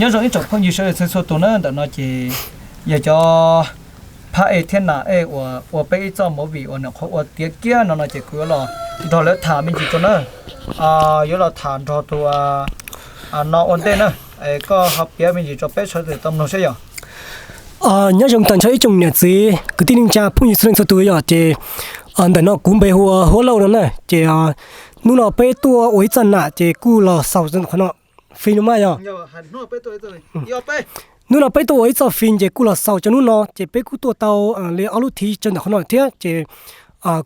Nyob zoo ib tsoom phooj ywg sawv daws txhua txhua tus na, ntawm no ces yog cov phab ej thiab nam ej uas ua peb ib txoj movie uas nyuam qhuav ua tiav kiag no no ces kuv yuav los nrog lawv tham me ntsis rau na. Yuav los tham nrog tus no ua ntej na, es koj ho piav me ntsis rau peb sawv daws tau mloog saib yom. Nyob zoo tag nrho ib tsoom niam txiv kwv tij neej tsa phooj ywg txhua leej txhua tus yom, ces ntawm no kuv npe hu ua Huab Lauj no na, ces hnub no peb tuaj ua ib txoj nam ces kuj los xaus qhov no, fij no mas yog. Hnub no peb tuaj ua ib txoj fij ces kuj los xaus rau hnub no ces peb kuj tuaj tau li ob lub thiv rau ntawm qhov no thiab ces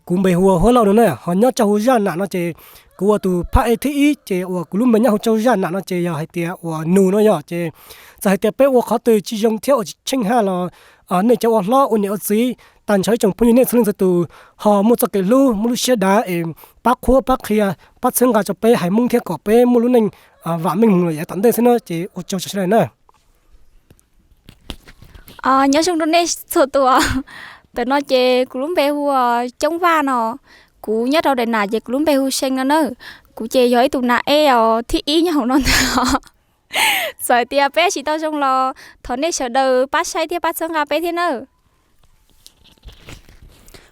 kuv npe hu ua Huab Lauj no na, ho nyob rau hauv zaj nam no ces kuv ua tus phab ej thib ib ces uas kuv lub npe nyob hauv rau zaj nam no ces yog hais tias uas Nus no yom, ces txawm hais tias peb ua qhov twg tsis zoo thiab uas tsis tsheej haj los nej cov ua hlob ua niam ua txiv tag nrho ib tsoom phooj ywg nej txhua leej txhua tus ho muaj txoj kev hlub muaj lub siab dav es pab qhuab pab qhia pab txhawb nqa rau peb haiv Hmoob thiab kom peb muaj lub neej vam meej mus lawm yav tom ntej xwb na, ces ua tsaug rau sawv daws na. Nyob zoo rau nej txhua tus. Ntawm no ces kuv lub npe hu ua Coob Vaj no. Kuv nyob rau daim nam ces kuv lub npe hu See no na. Kuv ces yog ib tug nam ej os thib ib nyob hauv no ntag. Txawm tias peb tsis tau zoo los thov nej sawv daws pab saib thiab pab txhawb nqa peb thiab na.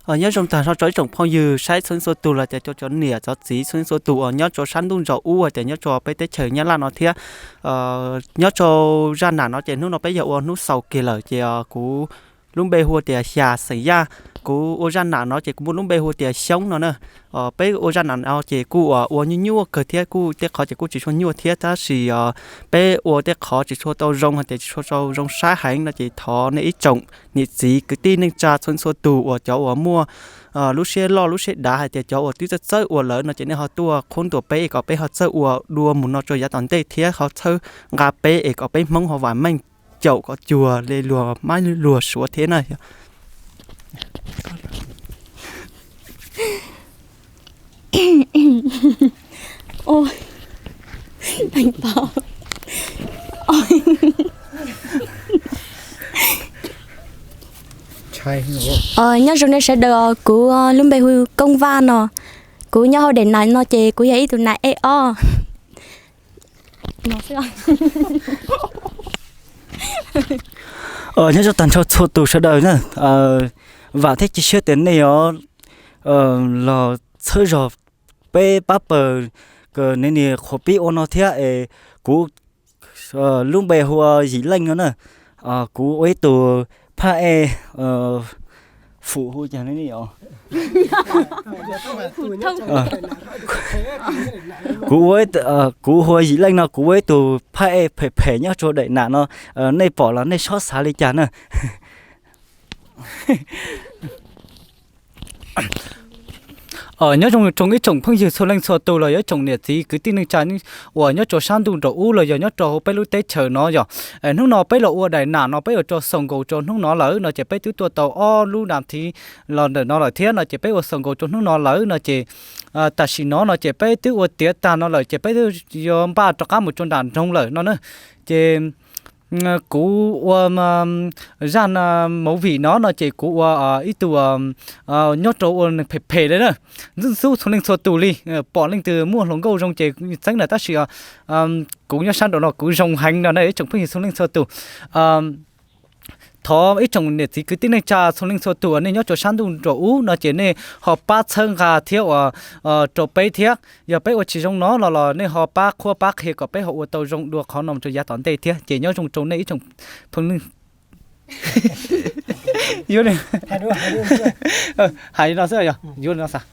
Nyob zoo tag nrho rau ib tsoom phooj ywg saib txhua leej txhua tus los tias rau cov niam cov txiv txhua leej txhua tus uas nyob rau sab ntuj nraum ub hais tias nyob rau peb teb chaws Nyab Laj no thiab. Nyob rau zaj nam no ces hnub no peb yog ua hnub xaus kiag lawm ces kuv lub npe hu tias Xya xeem Yaj. Kuv ua zaj nam no ces kuv muaj lub npe hu tias Xyoob no na. Peb ua zaj nam no ces kuj ua nyuaj nyuaj kawg thiab kuj tej qhov ces kuj tsis tshua nyuaj thiab tab sis peb ua tej qhov tsis tshua tau zoo hais tias tsis tshua tau zoo saib heev no ces thov nej ib tsoom niam txiv kwv tij neej tsa txhua txhua tus uas cov uas muaj lub siab loj lub siab dav hais tias cov uas twb txawj txawj ua lawm no ces nej ho tuaj qhuab ntuas peb es kom peb ho txawj ua dua mus no rau yav tom ntej thiab ho txhawb nqa peb es kom peb Hmoob ho vam meej caum kom cuag li luag mab luag suav thiab na. Nyob zoo nej sawv daws, kuv lub npe hu Koob Vaj no. Kuv nyob hauv daim nam no ces kuv yog ib tug nam ej os. Nyob zoo tag nrho txhua tus sawv daws na, vam thiab cia siab tias nej yuav los txhawb zog peb pab pawg niam niam qhuav pib ua no thiab es kuv lub npe hu ua Yim Leej no na. Kuv ua ib tug phaj ej fum hu cas ne os. Kuv ua, kuv hu ua Yim Leej no, kuv ua ib tug phaj ej phem phem nyob rau daim nam no, nej pom los nej txhob xav li cas na. Nyob zoo rau ib tsoom phooj ywg txhua leej txhua tus los yog ib tsoom niam txiv kwv tij neej tsa uas nyob rau sab ntuj nraum ub los yog nyob rau hauv peb lub teb chaws no yog. Hnub no peb los ua daim nam no peb yuav rau xaus nkaus rau hnub no lawm no ces peb twb tuaj tau ob lub nas thiv los ntawm no lawm thiab no ces peb ua xaus nkaus rau hnub no lawm no ces tam sim no no ces peb twb ua tiav tag no lawm ces peb twb yuav npaj rov qab mus rau nram nroog lawm no na. Ces kuv ua zaj movie no no ces kuv ua ib tug nyob rau ua phem phem li na, ntxub ntxub txhua leej txhua tus li, pom leej twg muaj hluas nkauj zoo ces txeeb na tab sis kuv nyob sab nraum no kuv zoo heev no na ib tsoom phooj ywg txhua leej txhua tus. Thov ib tsoom niam txiv kwv tij neej tsa txhua leej txhua tus uas nej nyob rau sab ntuj nraum ub no ces nej ho pab txhawb nqa thiab uas rau peb thiab yog peb ua tsis zoo no no los nej ho pab qhuab pab qhia kom peb ho ua tau zoo dua qhov no rau yav tom ntej thiab ces nyob zoo rau nej ib tsoom phooj ywg. Hais li no xwb yog yuav li no xav.